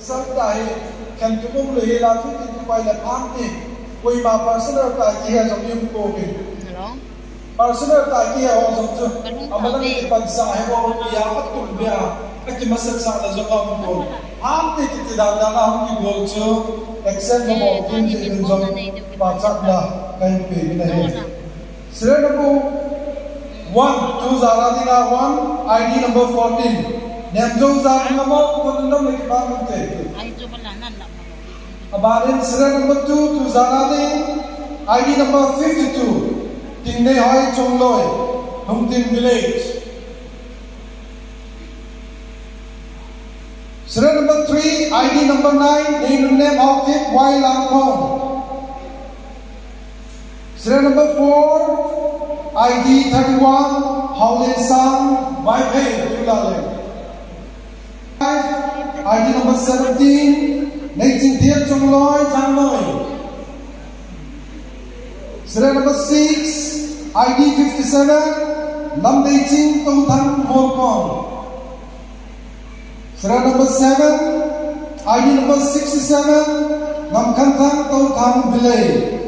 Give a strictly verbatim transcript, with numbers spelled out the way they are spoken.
Sal ta hi, khen tu bung le hi la tu ti tu pai le phang ti. Koima personal ta kihe jong i um pouvin. Hello? Personal ta kihe ho jong chu. Kalung Amalam ta ve. Kipansa he ho ya atum bia. Akimasat sa la jong a um pon. Phang ti ti ti dan dan a hung kibol chu. Action mo mo kin ji kin jong. Pachatna kahin pe min ahi. Serial number one, tu jana dinga one, I D number fourteen. Nemjo jana mo, ko dum le kipa mun te. Aban in serial number two, tu jana ding, I D number fifty-two. Tingneihoi Chongloi, Lhumtin Village. Serial number three, I D number nine, Neinunnem Haokip, Wai Langkhong. Serial number four, I D thirty-one, Haolensang, Vaiphei, Tulalen. Five, I D number seventeen, Neichingthiap Chongloi, Jangloi. Serial number six, I D fifty-seven, Namdeiching Touthang, Molkon. Serial number seven, I D number sixty-seven, Namkhanthang Touthang, Village.